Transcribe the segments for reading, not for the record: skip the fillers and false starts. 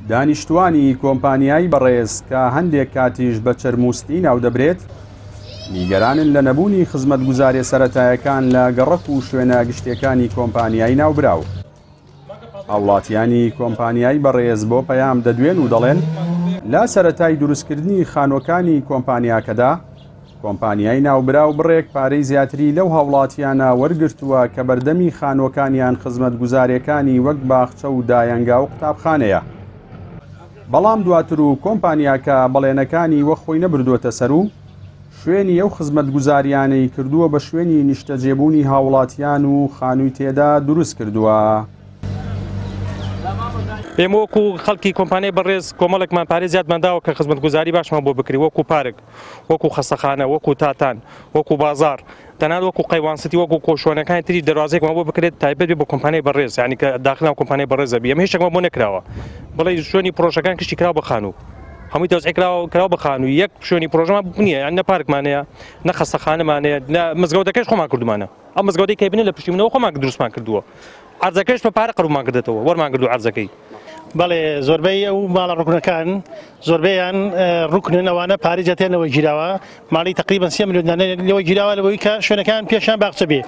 دانیشتوانی کۆمپانیای بەڕێز کە هەندێک کاتیش بە چەرموستی ناودەبرێت، نیگەرانن لە نەبوونی خزمەتگوزاریە سەرەتایەکان لە گەڕەک و شوێنە گشتیەکانی کۆمپانیای ناوبراو. هاوڵاتیانی کۆمپانیای بەڕێز بۆ پەیام دەدوێن و دەڵێن، لە سەرەتای دروستکردنی خانووەکانی کۆمپانیاکەدا، کۆمپانیای ناوبراو بڕێک پارەی زیاتری لەو هاوڵاتیانە وەرگرتووە کە بەردەمی خانووەکانیان خزمەتگوزارێکانی وەک باخچە و دایەنگا و قوتابخانەیە. بەڵام دواتر و کۆمپانیاکە بەڵێنەکانی وەک خۆی نەبردووەتە سەر و شوێنی ئەو خزمەتگوزاریانەی کردووە بە شوێنی نیشتەجێبوونی هاوڵاتیان و خانووی تێدا دروست کردووە. ئێمە وەکو خەڵکی کۆمپانیای بەڕێز کۆمەڵێکمان پارەی زیادمان داوە کە خزمەتگوزاری باشمان بۆ بکرێت وەکو پارک، وەکو خەستەخانە، وەکو تاتان، وەکو بازاڕ، تەنانەت وەکو قەیوان ستی، وەکو کۆشوانەکانی تریش دەروازەیەکمان بۆ بکرێت تایبەت بێت بە کۆمپانیای بەڕێز، یانی کە داخل ناو کۆمپانیای بەڕێزە بی. ئێمە هیچ شتێکمان بۆ نەکراوە. بڵێ شوێنی پرۆژەکان کشتی کراوە بە خانوو. هەمووی تەوزیع کراوە کراوە بە خانوو. یەک شوێنی پرۆژەمان نییە، یان نە پارکمان هەیە، نە خەستەخانەمان هەیە، نە مزگەوتەکەش خۆمان کردومانە. ئەم مزگەوتەی کە بینن لە پشتی منەوە خۆمان دروستمان کردووە. عەرزەکەش بە پارە قەربوومان کردێتەوە، وەرمان گردووە عەرزەکەی. بەڵێ زۆربەی ئەو ماڵە ڕوکنەکان زۆربەیان ڕوکنن ئەوانە پارەی زیاتریان لەوە گیراوە ماڵی تقریبا 3 ملیۆن دانە لەوە گیراوە لەوەی کە شوێنەکان پێشیان باخچە بێ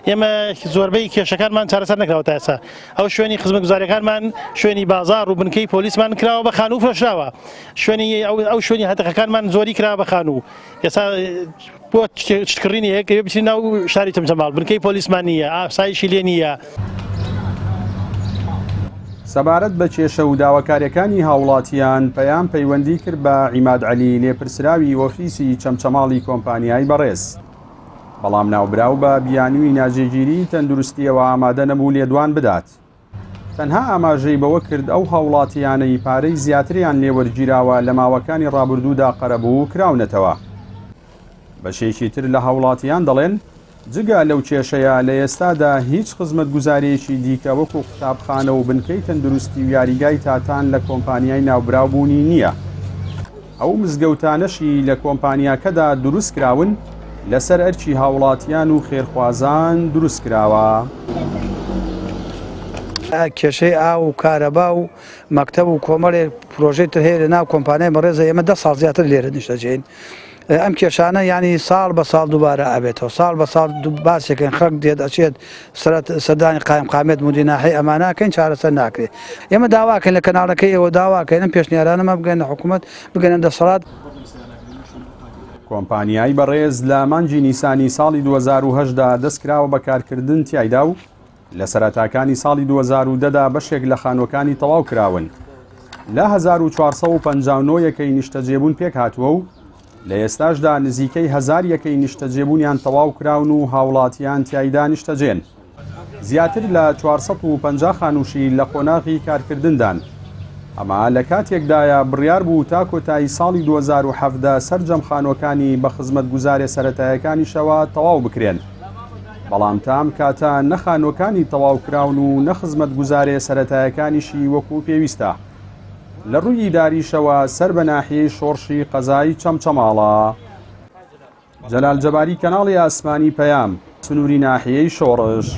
ئێمە زۆربەی کێشەکانمان چارەسەر نەکراوە تا ئێستا ئەو شوێنی خزمەتگوزاریەکانمان شوێنی بازاڕ و بنکەی پۆلیسمان کراوە بە خانوو فرۆشراوە شوێنی ئەو شوێنی هەتەقەکانمان زۆری کراوە بە خانوو ئێستا بۆ شتکڕینی هەیە کە بچین ناو شاری چەمچەماڵ بنکەی پۆلیسمان نییە ئاسایشی لێ نییە. سەبارەت بە کێشە و داواکاریەکانی هاوڵاتیان پەیام پەیوەندی کرد بە عیماد عەلی لێپرسراوی ئۆفیسی چەمچەماڵی کۆمپانیای بەڕێز بەڵام ناوبراو بە بیانووی ناجێگیری تەندروستیەوە ئامادە نەبوو لێدوان بدات. تەنها ئاماژەی بەوە کرد ئەو هاوڵاتییانەی پارەی زیاتریان لێوەرگیراوە لە ماوەکانی ڕابردوودا قەرەبوو کراونەتەوە. بەشێکی تر لە هاوڵاتیان دەڵێن، جگە لەو کێشەیە لە ئێستادا هیچ خزمەتگوزارییەکی دیکە وەکو قوتابخانە و بنکەی تەندروستی و یاریگای تاتان لە کۆمپانیای ناوبراو بوونی نییە. ئەو مزگەوتانەشی لە کۆمپانیاکەدا دروستکراون لەسەر ئەرکی هاوڵاتیان و خێرخوازان دروستکراوە. کێشەی ئاو و کارەبا و مەکتەب و کۆمەڵێک پرۆژەی تر هەیە لە ناو کۆمپانیای بەڕێزە ئێمە 10 ساڵ زیاتر لێرە نیشتەجێین ئەم کێشانە یانی ساڵ بە ساڵ دووبارە ئەبێتەوە ساڵ بە ساڵ باسێکن خەڵک دێت ئەچێت سەردانی قایمقامیەت مدیر ناحیە ئەماناکەین چارەسەر ناکرێت ئێمە داواکەین لە کەناڵەکەی ئێوە داواکەین ئەم پێشنیارانەمە بگەنە حکوومەت بگەنە دەسەڵات. کۆمپانیای بەڕێز لە مانگی نیسانی ساڵی 2008 دا دەستکراوە بە کارکردن تیایدا و لە سەرەتاکانی ساڵی 2010 دا بەشێک لە خانووەکانی تەواو کراون. لە 1459 یەکەی نیشتەجێبوون پێکهاتووە و لە ئێستاشدا نزیکەی هەزار یەکەی نیشتەجێبوونیان تەواو کراون و هاوڵاتیان تیایدا نیشتەجێن. زیاتر لە 450 خانووشی لە قۆناغی کارکردندان. ئەمە لە کاتێکدایە بڕیار بوو تا کۆتایی ساڵی 2017 سەرجەم خانووەکانی بە خزمەتگوزارێ سەرەتایەکانیشەوە تەواو بکرێن. بەڵام تا ئەم کاتە نە خانووەکانی تەواو کراون و نە خزمەتگوزارێ سەرەتایەکانیشی وەکو پێویستە. لە ڕووی ئیداریشەوە سەر بە ناحیەی شۆڕشی قەزای چەمچەماڵە. جەلال جەباری کەناڵی ئاسمانی پەیام، سنووری ناحیەی شۆڕش.